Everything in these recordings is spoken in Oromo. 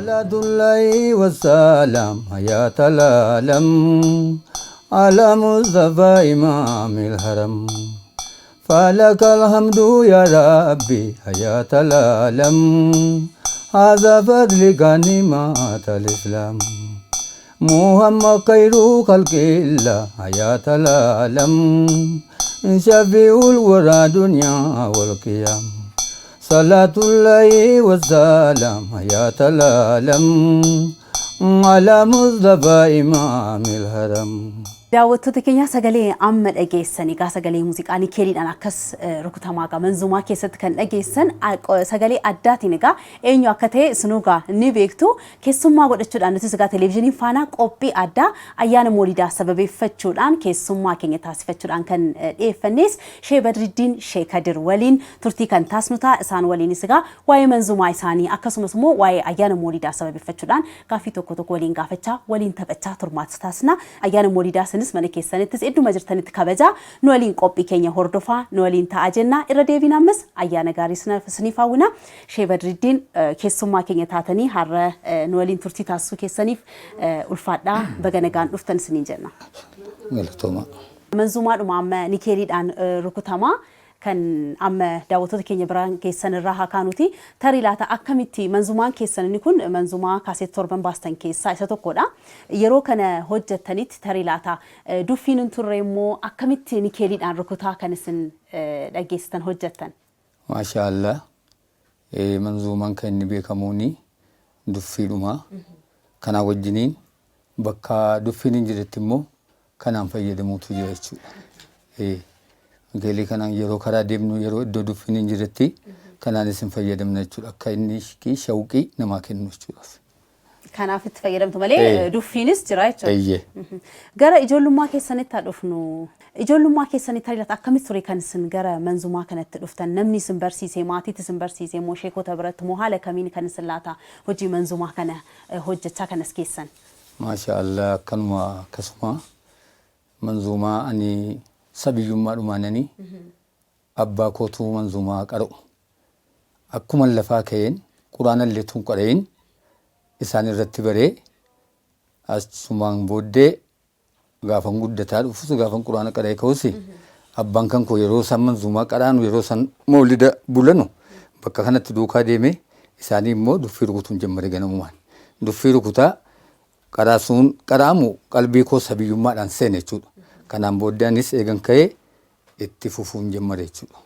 Salaatullahi wassalaam hayaatal aalam ala Mustafa imaamil haram. Falakal hamdu ya Rabbi hayaatal aalam haza fadlika nimatal Islam. Muhammad khayru khalqillah hayaatal aalam shafi'ul wara dunya wal qiyam. Salaatullahi wassalaam hayaatal aalam ala Mustafa imaamil haram. Daawwattoota keenya, sagalee amma dhageessan egaa sagalee muuziqaa nikeeliidhaan akkas rukutamaa egaa manzumaa keessatti kan dhageessan sagalee addaatiin egaa eenyu akka ta'e isinuu egaa ni beektu. Keessummaa godhachuudhaan nutis egaa televezyiiniin Faanaa qophii addaa ayyaana moolidaa sababeeffachuudhaan keessummaa keenya taasifachuudhaan kan dhiyeeffannes Shee Badriddiin Shee Kadir waliin turtii kan taasnu ta'a. Isaan waliinis egaa waa'ee manzumaa isaanii akkasumas immoo waa'ee ayyaana moolidaa sababeeffachuudhaan gaaffii tokko tokko waliin gaafachaa, waliin taphachaa turmaata taasisna. Ayyaana moolidaa isinis mana keessanittis idduma jirtanitti kabajaa, nu waliin qophii keenya hordofaa, nu waliin ta'aa jenna. Irra deebiin ammas ayyaana gaarii isiniif hawwina. Shee Badriddiin, keessummaa keenya taatanii har'a nu waliin turtii taasisuu keessaniif ulfaadhaa, baga nagaan dhuftan isiniin jenna. Galatooma. Manzumaadhuma amma nikeeliidhaan rukutamaa kan amma daawwattoota keenya biraan geessan irraa haa kaanuti. Tarii laata akkamitti manzumaan keessan inni kun manzumaa kaaseet torban baastan keessaa isa tokkodha. Yeroo kana hojjettanitti tarii laata duffiin hin turre immoo akkamitti nikeeliidhaan rukutaa kan isin dhageessitan hojjettan? Maashaa Allah. Manzuumaan kan inni beekamuuni duffiidhuma. Kanaa wajjiniin bakka duffiin hin jirretti immoo kanaan fayyadamuutu jira jechuudha. Nikeelii kanaan yeroo karaa deemnu, yeroo iddoo duffiin hin jirretti kanaanis hin fayyadamna jechuudha. Akka inni shawqii namaa kennu jechuudha. Kanaaf itti fayyadamtu malee duffiinis jira jechuudha. Eeyyee. Gara ijoollummaa keessanitti haa dhufnu. Ijoollummaa keessanitti tarii laata akkamitti ture kan isin gara manzumaa kanatti dhuftan? Namni isin barsiise, maatiitti isin barsiise moo sheekota biratti moo haala kamiin kan isin laata hojii manzumaa kana hojjechaa kanas keessan? Maasha Allah, akkanuma akkasuma manzuumaa ani sabiyyummaadhumaanani abbaa kootu manzuumaa qara'u. Akkuma lafaa ka'een quraanallee tun qara'in isaan irratti baree, asumaan booddee gaafan guddataa dhufus, gaafan quraana qara'ee ka'us, abbaan kan koo yeroo isaan manzuumaa qaraanu, yeroo isaan moolida bulanu bakka kanatti duukaa deemee isaanii immoo duffii rukutuun jammare. Ganamumaan duffii rukutaa qaraasuun qaraamu qalbii koo sabiyyummaadhaan seene jechuudha. Kanaan booddee anis eegan ka'ee itti fufuun jammare jechuudha.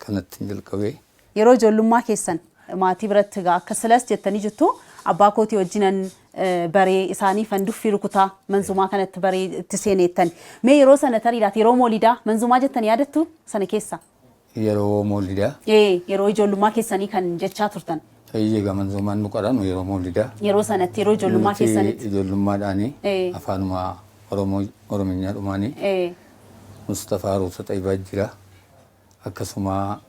Kanatti jalqabee. Yeroo ijoollummaa keessan maatii biratti egaa akka silas jettanii jirtu, abbaa kootii wajjinan baree isaaniifan duffii rukutaa manzumaa kanatti baree itti seeneettan. Mee yeroo sana tarii laata yeroo moolidaa manzumaa jettan yaadattu sana keessa? Yeroo moolidaa? Ee, yeroo ijoollummaa keessanii kan jechaa turtan. Egaa manzuumaan nu qaranu yeroo moolidaa. Yeroo sanatti, yeroo ijoollummaa Nuti keessanitti. ijoollummaadhaani afaanuma Oromoo Orominyaa dhumaanii Mustafaa Ruusa Xayyibaa jira. Akkasuma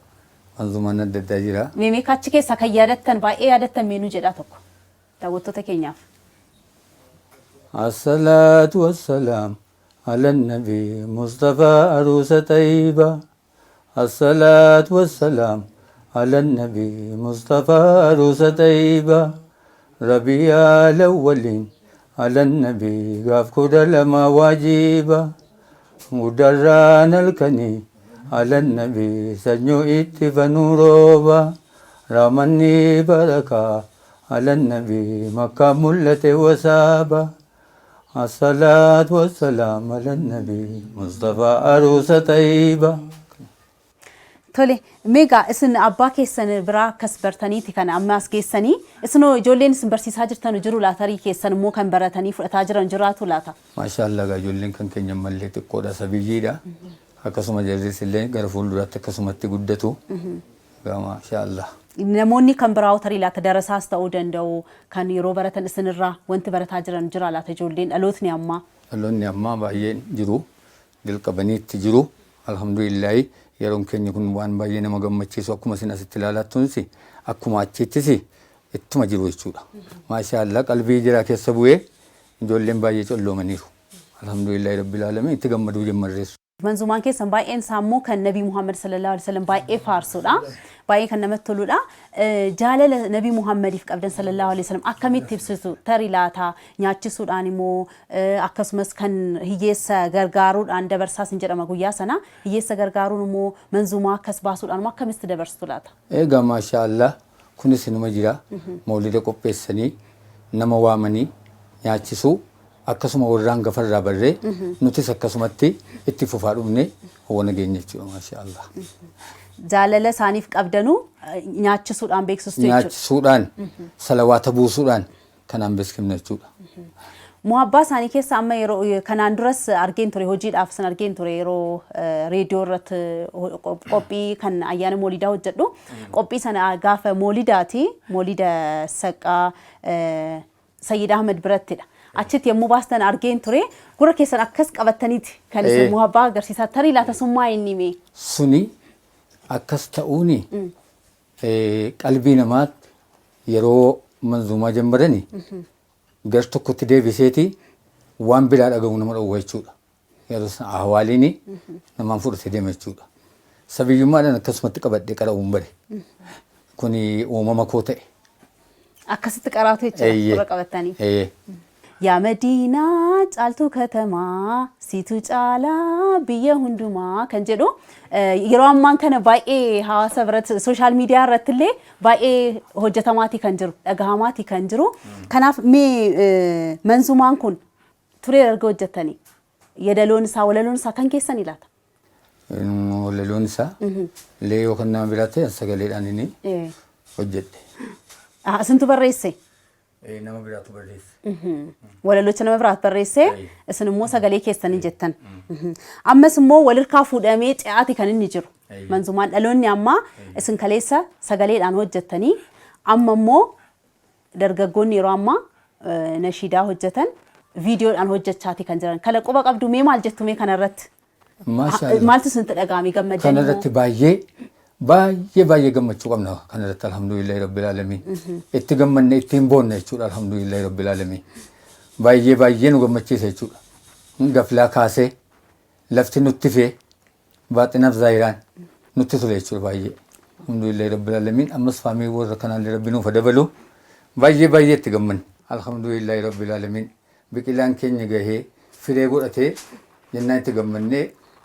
manzuumaan adda addaa jira. Mee mee achi keessaa kan yaadattan, baay'ee yaadattan mee nu jedhaa tokko daawwattoota keenyaaf. Assalaatu wassalaam ala nabi Mustafaa aruusa Xayyibaa. Assalaatu wassalaam ala nabi Mustafaa aruusa Xayyibaa. Rabiyaa lawwaliin ala nabi gaaf 12 waajiba. Guddarraan halkanii ala nabi sanyoo itti fanuu rooba. Raamanni barakaa ala nabi makkaa mul'ate wasaaba. Assalaatu wassalaam ala nabi Mustafaa aruusa Xayyibaa. Tole, meegaa isin abbaa keessan biraa akkas bartaniiti kan amma as geessanii, isinoo ijoolleen isin barsiisaa jirtan jiru laatarii keessan immoo kan baratanii fudhataa jiran jiraatu laata? Maashaallah, egaa ijoolleen kan keenya ammallee xiqqoodha, sabiyyiidha. Akkasuma jarris illee gara fuulduraatti akkasumatti guddatu. Egaa maashaallah. Namoonni kan biraa tarii laata darasaas ta'uu danda'u, kan yeroo baratan isinirraa wanti barataa jiran jira laata ijoolleen dhalootni ammaa? Dhaloonni ammaa baay'een jiru. Jalqabaniitti jiru. Alhamdulillahi, yeroon keenya kun waan baay'ee nama gammachiisu, akkuma isin asitti ilaalaa tunis akkuma achiittis ittuma jiru jechuudha. Maashaallah, qalbii jiraa keessa bu'ee ijoolleen baay'ee colloomaniiru. Alhamdulillahi rabbil alamin, itti gammaduu jammarreessu. Manzuumaan keessan baay'een isaa immoo kan Nabii Muhammad sallallahu alaihi wasallam baay'ee faarsudha. Baay'ee kan namatti toludha. Jaalala Nabii Muhammadiif qabdan sallallahu alaihi wasallam akkamitti ibsitu? Tarii laataa nyaachisuudhaan immoo akkasumas kan hiyyeessa gargaaruudhaan dabarsaas hin jedhama guyyaa sana. Hiyyeessa gargaaruun immoo manzuumaa akkas baasuudhaan immoo akkamitti dabarsitu laata? Egaa maashaa Allah kunis inuma jira. Mawlida qopheessanii nama waamanii nyaachisuu akkasuma warra hangafa irraa barree nutis akkasumatti itti fufaa dhufne hawwana geenye jechuudha maashaa Allah. Jaalala isaaniif qabdanu nyaachisuudhaan beeksistu jechuudha. Nyaachisuudhaan salawaata buusuudhaan kanaan beeksifna jechuudha. Muhabbaa isaanii keessa amma yeroo kanaan duras argeen ture hojiidhaaf san argeen ture yeroo reediyoo irratti qophii kan ayyaana moolidaa hojjedhu. Qophii sana gaafa moolidaati moolida saqqaa Sayyid Ahmed birattidha. Achitti yommuu baastan argeen ture gurra keessan akkas qabattaniiti kan isin muhabbaa agarsiisaa tarii laata sun maa inni mee? Suni akkas ta'uuni qalbii namaatti yeroo manzuumaa jammarani gar tokkotti deebiseeti waan biraa dhaga'uu nama dhowwa jechuudha. Yeroo sana ahwaaliini namaan fudhatee deema jechuudha. Sabiyyummaadhaan akkasumatti qabadhee qara'uun bare. Kuni uumama koo ta'e. Akkasitti qaraatu jechuudha Eeyyee. gurra qabattanii. Eeyyee. Yaa Madiinaa caaltuu katamaa siitu caalaa biyya hundumaa kan jedhu yeroo ammaan kana baay'ee hawaasa biratti sooshaal miidiyaa irratti illee baay'ee hojjetamaatii kan jiru dhagahamaatii kan jiru. Kanaaf mee manzumaan kun turee erga hojjettanii yedaloon isaa walaloon isaa kan keessanii laata? Walaloon isaa illee yoo kan nama biraa ta'e sagaleedhaan inni hojjedhe. Isintu barreesse? Nama biraatu barreesse. Walalocha nama biraatu barreesse isin immoo sagalee keessanii jettan. Ammas immoo walirkaa fuudhamee ce'aati kan inni jiru. Manzumaan dhaloonni ammaa isin kaleessa sagaleedhaan hojjettanii amma immoo dargaggoonni yeroo ammaa nashiidaa hojjetan viidiyoodhaan hojjechaati kan jiran. Kana quba qabdu mee maal jettu mee kanarratti? Maashaallah. Maaltu isinitti dhaga'ame gammaddanii? Kanarratti baay'ee baay'ee baay'ee gammachuu qabna kanarratti alhamdulillahi rabbil alamin. Itti gammanne ittiin boonna jechuudha alhamdulillahi rabbil alamin. Baay'ee baay'ee nu gammachiisa jechuudha. Gaflaa kaasee lafti nutti fee baaxinaaf zaayiraan nutti tole jechuudha baay'ee. Alhamdulillahi rabbil alamin ammas faamii warra kanaallee rabbi nuuf dabalu baay'ee baay'ee itti gammanne. Alhamdulillahi rabbil alamin biqilaan keenya gahee firee godhatee jennaan itti gammannee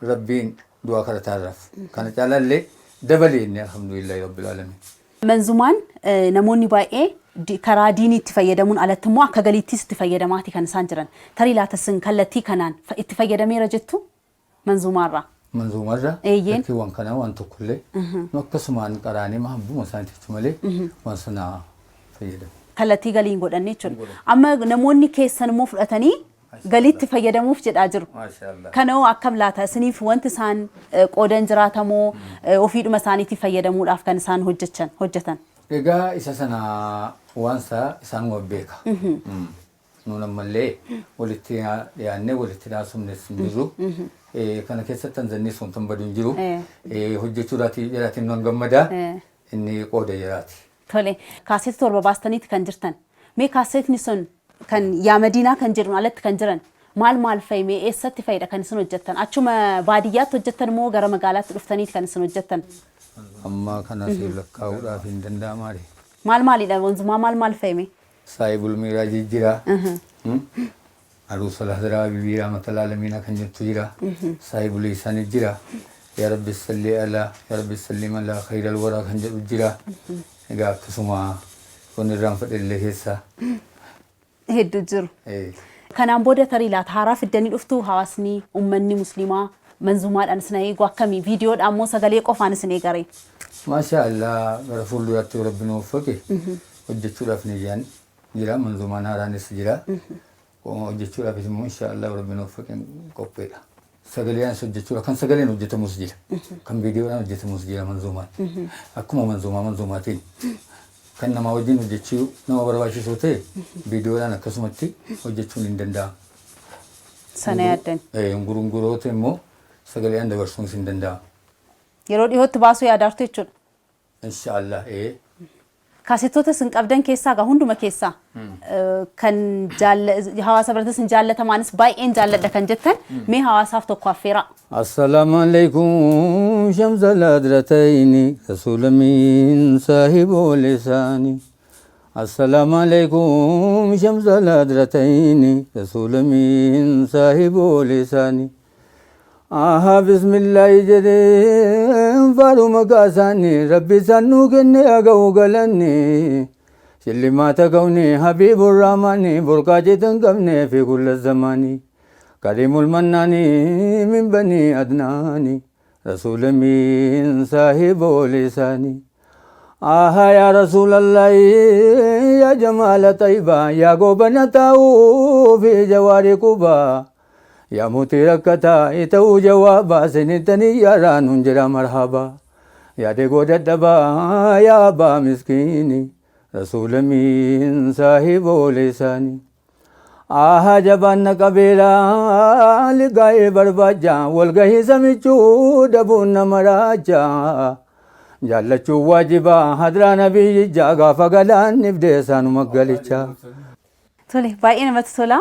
rabbiin du'aa kadhataarraaf. Kana caalaallee dabalee inni alhamdulillahi rabbil alamin. Manzumaan namoonni baay'ee karaa diinii itti fayyadamuun alatti immoo akka galiittis itti fayyadamaati kan isaan jiran. Tarii laata isin kallattii kanaan itti fayyadameera jettu manzumaarraa? Manzuumarra Eeyyeen. fakkiiwwan kanaa waan tokkollee nu akkasumaan qaraanee mahabbuma isaaniiti jechuun malee waan sana fayyadamu. Kallattii galii hin godhanne jechuudha. Amma namoonni keessan immoo fudhatanii galiitti fayyadamuuf jedhaa jiru. Maashaallah. Kana hoo akkam laata isiniif wanti isaan qoodan jiraatamoo ofiidhuma isaaniitiif fayyadamuudhaaf kan isaan hojjechan hojjetan? Egaa isa sana waan isaa isaanuma beeka. Nuun ammallee walitti dhiyaannee walitti haasofnes hin jirru. Kana keessatti hanzanni sun tan badu hin jiru. Hojjechuu jiraatiin nan gammada. Inni qooda jiraati. Tole kaaseeta 7 baastaniiti kan jirtan. Mee kaaseetni sun kan yaa Madiinaa kan jedhuun alatti kan jiran maal maal fa'i mee eessatti fa'idha kan isin hojjettan? Achuma baadiyyaatti hojjettan moo gara magaalaatti dhuftaniiti kan isin hojjettan? Amma kana siif lakkaa'uudhaaf hin danda'amaare. Maal maalidha wanzumaa maal maal fa'i mee? Saahibul Miiraajii jira. Aruusa Lahdaraa Bibiiraa Matalaa Lamiinaa kan jettu jira. Saahibul Isaanii jira. Yaa Rabbi salli alaa yaa Rabbi sallim alaa khayral waraa kan jedhu jira. Egaa akkasuma wanni irraan fedhe keessa. Hedduu jiru. Kanaan booda tarii laata haaraa fiddanii dhuftu hawaasni uummanni musliimaa manzumaadhaan isin eegu akkamii viidiyoodhaan moo sagalee qofaan isin eegare? Maashaa Allah gara fuulduraatti rabbi nu uffate hojjechuudhaaf ni jaan jira manzumaan haaraanis jira. Hojjechuudhaafis immoo insha Allah rabbi nu uffate qopheedha. Sagaleenis hojjechuudha kan sagaleen hojjetamus jira kan viidiyoodhaan hojjetamus jira manzumaan akkuma manzumaa manzumaatiin kan namaa wajjin hojjechuu nama barbaachisoo ta'e viidiyoodhaan akkasumatti hojjechuun hin danda'amu. Sana yaaddan. Ngurunguroota immoo sagaleedhaan dabarsuunis hin danda'amu. Yeroo dhiyootti baasuu yaadaartu jechuudha. Insha Allah. Kaasettoota isin qabdan keessaa egaa hunduma keessaa kan hawaasa biratti isin jaallatamaanis baay'een jaalladha kan jettan mee hawaasaaf tokko affeeraa. السلام عليكم شمس الهدرتين رسول من صاحب لساني. السلام عليكم شمس الهدرتين رسول من صاحب لساني. آها بسم الله jedheen faaruu maqaa isaanii rabbi isaan nuu kenne aga'u galanni shillimaata kawni habiibur rahmaani burqaa jetan qabne fi kulla zamaani karimul mannaani min bani adnaani rasuula min saahibu lisaani. آها يا رسول الله يا جمال طيبة يا غوبنا تاو في جوار قبا يا موتي ركتا إتو جوابا سنتني يا رانون جرا مرحبا يا ديغو ددبا يا أبا مسكيني رسول من صاحب لساني. آها جبان قبيلا لقاي برباجا والقهي سميچو دبون مراجا jaallachuu waajibaa hadraa nabiyyichaa gaafa galaan ifdeessaan maggalichaa. Tole, baay'ee namatti tola,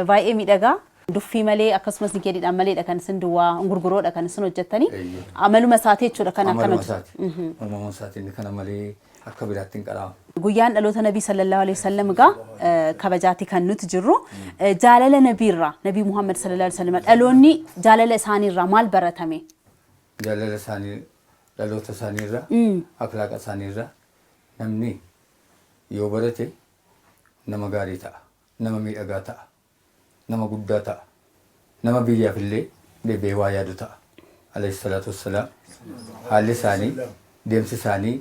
baay'ee miidhagaa. Duffii malee akkasumas nikeeliidhaan maleedha kan isin duwwaa gurguroodha kan isin hojjettanii. Amaluma isaati jechuudha kan akkana. Amaluma isaati. Uumama isaati inni kana malee akka biraatti hin qaraamu. Guyyaan dhaloota Nabii sallallahu alaihi wasallam egaa kabajaati kan nuti jirru. Jaalala Nabiirraa, Nabii Muhammad sallallahu alaihi wasallam dhaloonni jaalala isaaniirraa maal baratame? Jaalala isaanii dhaloota isaaniirraa akhlaaqa isaaniirraa namni yoo barate nama gaarii ta'a, nama miidhagaa ta'a, nama guddaa ta'a, nama biyyaaf illee deebi'ee waa yaadu ta'a. Alayhi salaatu wassalaam. Haalli isaanii, deemsi isaanii,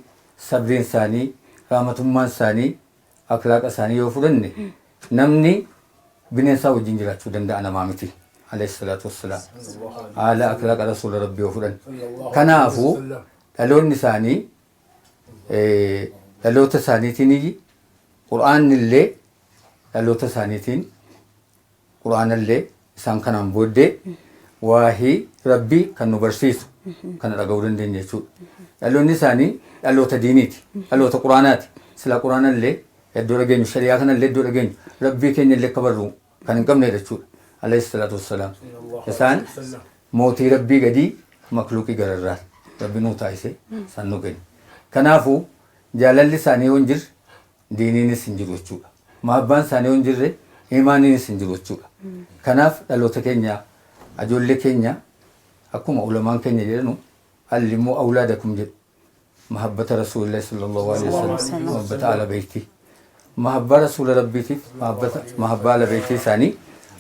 sabriin isaanii, rahmatummaan isaanii, akhlaaqa isaanii yoo fudhanne namni bineensaa wajjin jiraachuu danda'a namaa miti. Alayhi salaatu wassalaam. Haala akhlaaqa rasuula rabbii yoo fudhanne. Kanaafuu dhaloonni isaanii dhaloota isaaniitiin qur'aanni illee dhaloota isaaniitiin qur'aana illee isaan kanaan booddee waahii rabbii kan nu barsiisu kana dhaga'uu dandeenya jechuudha. Dhaloonni isaanii dhaloota diiniiti, dhaloota qur'aanaati. Sila qur'aana illee iddoo dhageenyu, shari'aa kana illee iddoo dhageenyu, rabbii keenya illee akka barru kan hin qabne jechuudha. Alayhi salaatu wassalaam. Isaan mootii rabbii gadii makluuqii gararraa rabbi nuu taasise isaan nu kenne. Kanaafuu jaalalli isaanii yoo hin jirre diiniinis hin jiru jechuudha. Mahabbaan isaanii yoo hin jirre imaaniinis hin jiru jechuudha. Kanaaf dhaloota keenya ijoollee keenya akkuma ulamaan keenya jedhanu allimuu awlaadakum jedhu. Mahabbata rasuulillah sallallahu alaihi wasallam mahabbata ala beektii. Mahabbaa rasuula rabbiitiif mahabbaa ala beektii isaanii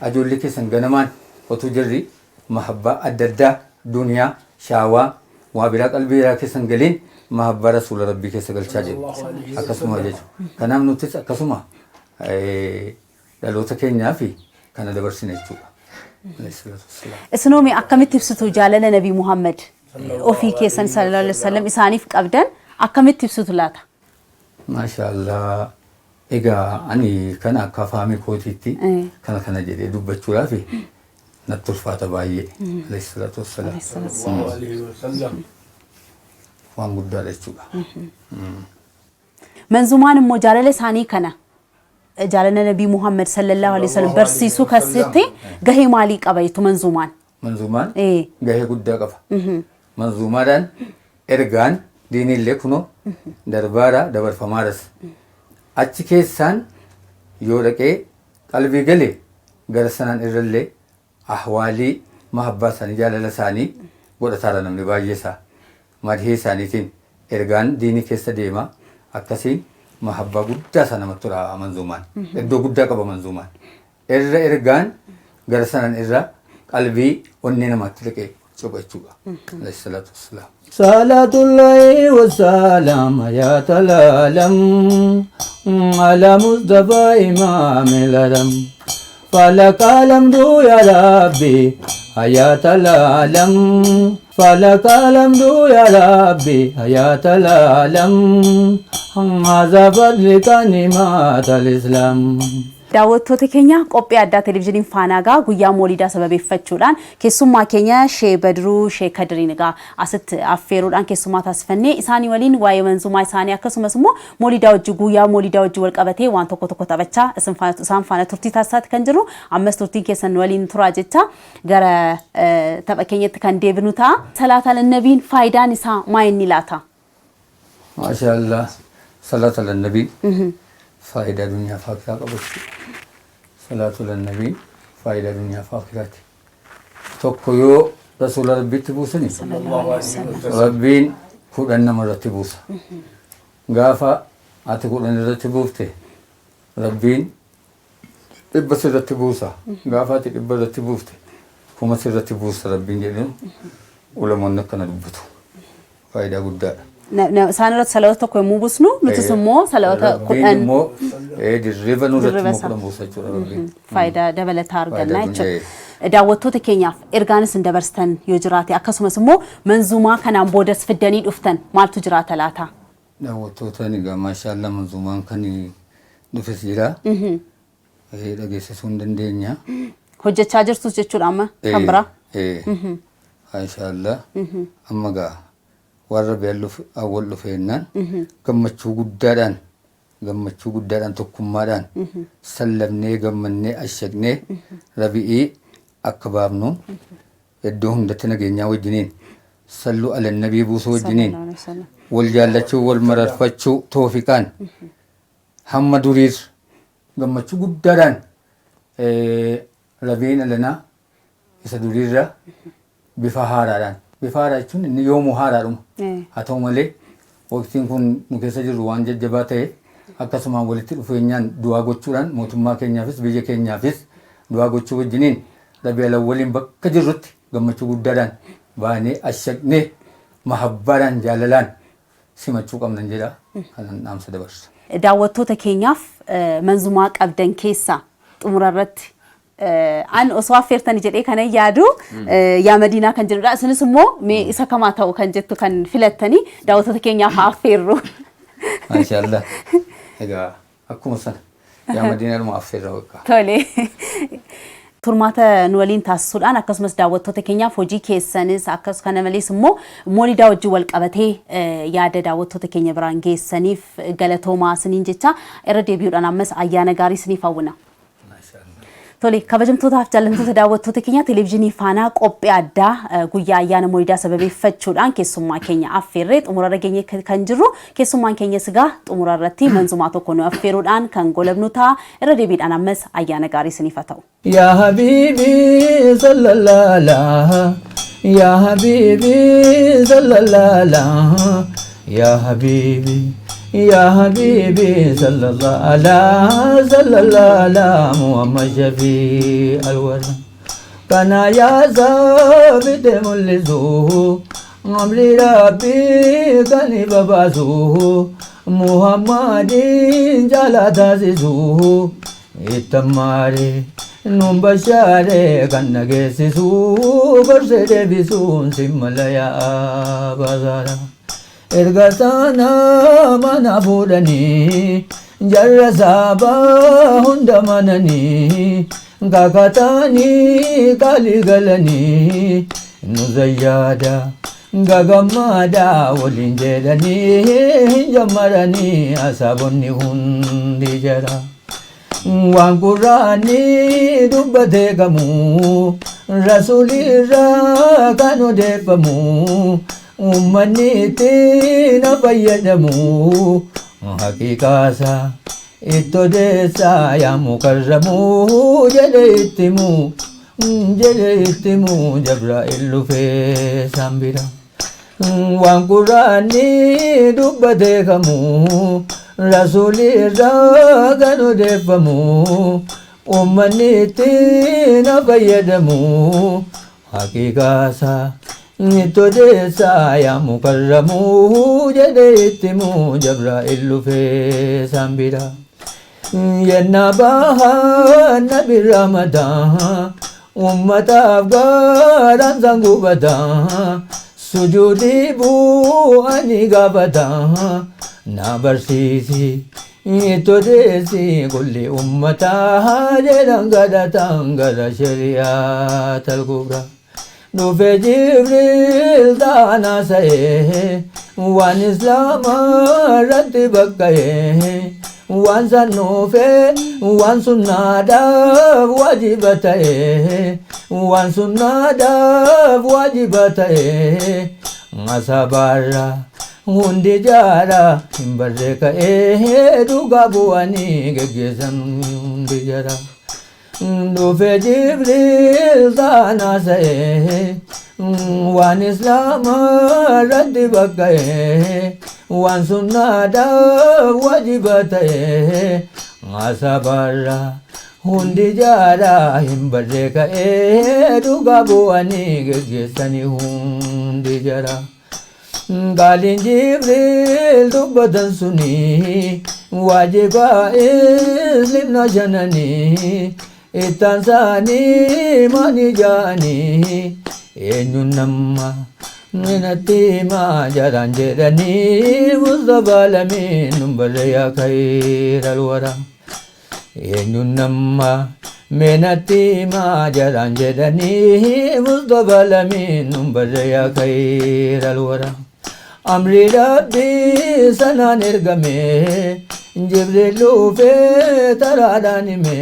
ijoollee keessan ganamaan otuu jirri mahabbaa adda addaa duniyaa shaawaa waa biraa qalbii biraa keessan galiin mahabbaa rasuula rabbii keessa galchaa jiru. Akkasuma jechuudha. Kanaaf nutis akkasuma dhaloota keenyaa fi kana dabarsine jechuudha. Isinoomi akkamitti ibsitu jaalala Nabii Muhammad ofii keessan sallallahu alaihi wasallam isaaniif qabdan akkamitti ibsitu laata? Maashaallah. Egaa ani kana akka afaamii kootiitti kana kana jedhee dubbachuudhaaf natti ulfaata baay'ee. Alayhi salaatu wassalaam. Waan guddaadha jechuudha. Manzumaan immoo jaalala isaanii kana jaalala Nabii Muhammad sallallahu alaihi wasallam barsiisuu keessatti gahee maalii qaba jettu manzumaan? Manzumaan gahee guddaa qaba. Manzumaadhaan ergaan diiniillee kunoo darbaara dabarfamaaras. Achi keessaan yoo dhaqee qalbii gale gara sanaan irrallee ahwaalii mahabbaa isaanii jaalala isaanii godhataara namni baay'ee isaa. Madhii isaaniitiin ergaan diinii keessa deema akkasiin mahabbaa guddaa isaa namatti tola manzuumaan. Iddoo guddaa qaba manzuumaan. Irra ergaan gara sanaan irra qalbii onnee namaatti dhaqee coba jechuudha. Alayhi salaatu wassalaam. Salaatullahi wassalaam ya talaalam ala Mustafa imaamil alam. فلك الحمد يا ربي حياة العالم فلك الحمد يا ربي حياة العالم هذا فضلك نعمة الإسلام. Daawwattoota keenya, qophii addaa Televezyiiniin Faanaa gaa guyyaa Moolidaa sababeeffachuudhaan keessummaa keenya Shee Badruu Shee Kadiriin egaa asitti affeeruudhaan keessummaa taasifannee, isaanii waliin waa'ee manzumaa isaanii akkasumas immoo Moolidaa wajji, guyyaa Moolidaa wajji wal qabatee waan tokko tokko taphachaa isin faana, isaan faana turtii taasisaati kan jiru. Ammas turtiin keessan waliin turaa jecha gara tapha keenyatti kan deebinu ta'a. Salaataan nabiin faayidaan isaa maa inni laata? Maashaallah, salaata ala nabii faayidaa duniyaa fi akiraa qaba jechuudha. Salaatu ala nabii faayidaa duniyaa fi akiraati. Tokko yoo rasuula Rabbiitti buusani, Rabbiin 10 nama irratti buusa. Gaafa ati 10 irratti buufte, Rabbiin 100 sirratti buusa. Gaafa ati 100 irratti buufte, 1000 sirratti buusa Rabbiin jedhu, ulamoonni akkana dubbatu. Faayidaa guddaadha. Isaan irratti salawata tokko yommuu buusnu, nutis immoo salawata Rabbiin 10 immoo dirriba nurratti dirriba immoo isaa. 10 buusa jechuudha Rabbiin. Faayidaa dabalataa argannaa Faayidaa jechuudha. Daawwattoota keenyaaf ergaan isin dabarsitan yoo jiraate, akkasumas immoo manzuumaa kanaan boodas fiddanii dhuftan maaltu jiraata laata? Daawwattootaan egaa maashaallah, manzuumaan kan dhufes jira. Dhageessisuu hin dandeenya. Hojjechaa jirtus jechuudha amma kan biraa. Maashaallah, amma gaa warra awwal dhufeennaan gammachuu guddaadhaan tokkummaadhaan sallabnee, gammannee, ashaqnee rabi'ii akka baafnu, iddoo hundatti nageenyaa wajjiniin sallu alannabii buusuu wajjiniin Sallallahu alaihi wasallam. wal jaallachuu, wal mararfachuu, toofiqaan hamma duriir gammachuu guddaadhaan rabiin alanaa isa duriirra bifa haaraadhaan, bifa haaraa jechuun inni yoomuu haaraadhuma, haa ta'u malee waqtiin kun nu keessa jirru waan jajjabaa ta'e, akkasumaan walitti dhufeenyaan du'aa gochuudhaan mootummaa keenyaafis biyya keenyaafis du'aa gochuu wajjiniin rabii alawwaliin bakka jirrutti gammachuu guddaadhaan baanee ashaqnee mahabbaadhaan jaalalaan simachuu qabnan jedha, kanan dhaamsa dabarsa. Daawwattoota keenyaaf manzumaa qabdan keessaa xumura irratti an osoo affeertani jedhee kanan yaadu "Yaa Madiinaa" kan jedhudha. Isinis immoo mee isa kamaa ta'u kan jettu kan filattanii daawwattoota keenyaaf haa affeerru. Maashaallah. Egaa akkuma sana "Yaa Madiinaadhuma" affeerra bakka. Tole. Turmaata nu waliin taasisuudhaan akkasumas daawwattoota keenyaaf hojii keessanis akkas kana malees immoo moolidaa wajjin wal qabatee yaada daawwattoota keenya biraan geessaniif galatoomaa isiniin jecha, irra deebi'uudhaan ammas ayyaana gaarii isiniif hawwina. Maashaallah. Tole, kabajamtootaaf jaallatamtoota daawwattoota keenya Televezyiinii Faanaa, qophii addaa guyyaa ayyaana moolidaa sababeeffachuudhaan keessummaa keenya affeerree xumurarra geenye kan jirru. Keessummaan keenya sigaa xumura irratti manzumaa tokko nu affeeruudhaan kan golabnu ta'a. Irra deebiidhaan ammas ayyaana gaarii isiniif haa ta'u. يا حبيبي صلى الله عليه، يا حبيبي صلى الله عليه، يا حبيبي، يا حبيبي صلى الله عليه، صلى الله على محمد شفيع الورى. كان يا ثابت ملزوه أمر ربي كان بباسوه محمد جل تاسسوه ittamaare nuun bashaare kan dhageessisuu gorse deebisuun simmala yaa basaara. Erga sana mana fuudhanii jarra saabaa hunda mananii kakataanii qaalii galanii nu zayyaada gagammaadha waliin jedhanii hin jammaranii asaabonni hundi jara. Waan qurraanni dubbatee kamuu rasuulirraa kan odeeffamu ummanni ittiin fayyadamu haqiiqaasa itti odeessaa yaa mukarramuu jedhe ittimu, jedhe ittimu Jabraa'il dhufee isaan bira. Waan qurraanni dubbatee kamuu rasuulirraa kan odeeffamu ummanni ittiin fayyadamu haqiiqaasa itti odeessaa yaa mukarramuu jedhe ittimu Jabraa'il dhufee isaan bira. Yenna bahaa nabi ramadaa ummataaf gaaraan san gubataa sujuudii bu'anii gaafataa na barsiisi. Itti odeessi kulli ummataa jedhan kadhatan gara shari'aatal kubraa. Dhufe Jibriil taanaa sa'ee waan Islaamaa irratti bakka'ee waan san nuufee waan sunnaadhaaf waajiba ta'ee waan sunnaadhaaf waajiba ta'ee asabaarra hundi jaara hin barree ka'ee dhugaa bu'anii geggeessan hundi jara. Dhufe Jibriil taanaa sa'ee waan Islaamaa irratti bakka'ee waan sunnaadhaaf waajiba ta'ee asabarra hundi jaara hin barree ka'ee dhugaa bu'anii geggeessanii hundi jara. Gaaliin Jibriil dubbatan suni waajiba islimna shananii ittaan isaanii maani jaanii eenyuun nama minatti himaa jaraan jedhanii Mustafaa lamiin nun barre yaa khayral wara. Eenyuun nama minatti himaa jaraan jedhanii Mustafaa lamiin nun barre yaa khayral wara. Amri Rabbii sanaan ergame Jibriil dhufee taraadhaan hime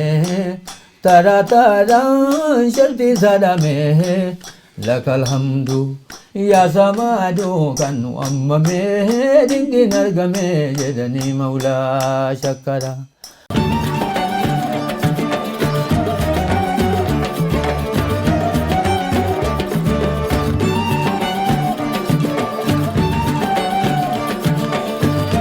taraa taraan shartii isaa dhame lakal hamdu yaa samaadu kan nu ammame dinqiin argame jedhanii mawlaa shakkara.